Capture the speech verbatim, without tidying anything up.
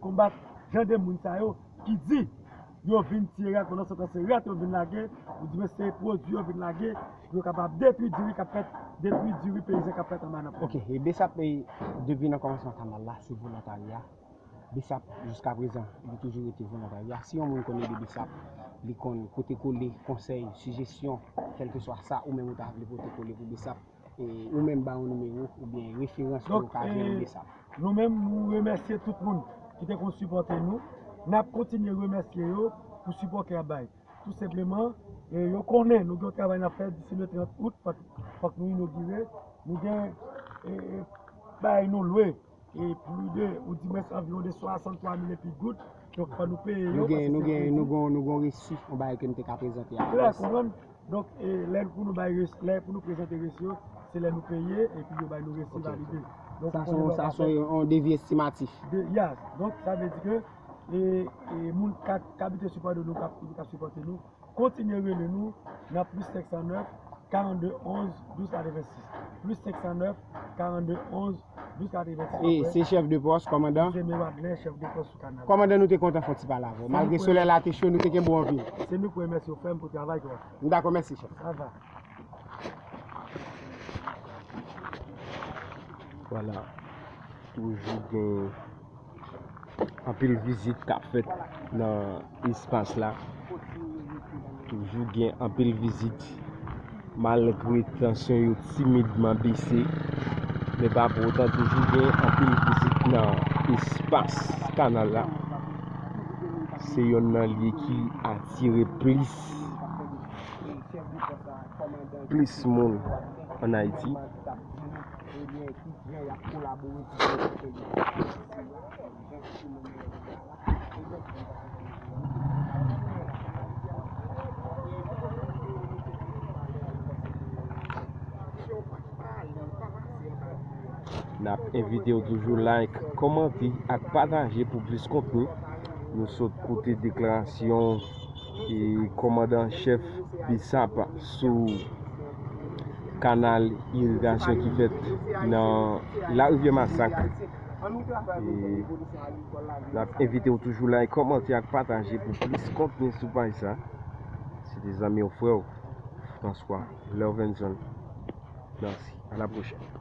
Konbat jan de moun sa yo ki di yo vin tiye rat, pandan se tan se rat yo vin lage, ou di men se pwodui yo vin lage pou yo kapab detwi diri k ap fèt, detwi diri peyizan k ap fèt anba nan pwodui. Ok, e Besap, e, depi nan kòmansman kanal la, se volontarya. Besap, jiska prezan, li toujou rete volontarya. Si yon moun konn ede Besap, li konn pote kole, konsèy, sijesyon, kèlkeswa sa ou menm ou ta vle pote kole pou Besap, e, ou menm ba yon nimewo oubyen referans pou Donk, yo ka jwenn e, Besap. Nou menm, nou remèsye tout moun ki te konn sipòte nou. N ap kontinye remèsye yo pou sipò ke y ap bay. Tou senpleman, e, yo konnen nou gen yon travay n ap fè disi le trant out, fòk, fòk nou inogire, nou gen, e, e, bagay nou lwe, e, plis de, ou di mwen, anviwon de swasant twa mil epi goud, donk fò nou peye yo, Nou gen, paske nou se gen, kredi. nou gen, nou gen resi, yon bagay ke m te ka prezante a Klè, Alès. Konprann? Donk, e, lè pou nou bay resi, lè pou nou prezante resi yo, se lè nou peye, epi yo bay nou resi Ok. valide. Donk, Sa konnen se yon, nou sa pa se fè yon, yon devi estimatif. De, ya, donk, sa vle di ke, e, e, moun k ap, k abite sou pòdou nou, k ap, k ap sipòte nou, kontinye rele nou nan plis senk san nèf, karannde onz, douz katrevensis. Plis senk san nèf, karannde onz, douz katrevensis. E Apre, se chèf de pòs, kòmandan? Se Mero Adlè, chèf de pòs sou kanal. Kòmandan, nou te kontan fè yon ti pale avè w. Se Malgre nou solèy la te cho, nou te kenbe w anpil. Se nou k remèsye w, frè m, pou travay ke w ap fè. M dakò, mèsi, chèf. Sa va. Vwala. Toujou gen anpil vizit k ap fèt nan espas la. Toujou gen anpil vizit, malgre tansyon yo timidman bese, men pa pou otan toujou gen anpil vizit nan espas kanal la. Se yonn nan lye ki atire plis plis moun ann Ayiti. N ap envite w toujou like, kòmante ak pataje pou plis kontni. Nou sot koute deklarasyon e kòmandan chèf Besap sou kanal irigasyon ki fèt nan Larivyè Masak. E n ap envite w toujou like, kòmante ak pataje pou plis kontni sou paj sa. Se te zanmi w, frè w, François Leuvenson. Mèsi. A la pwochèn.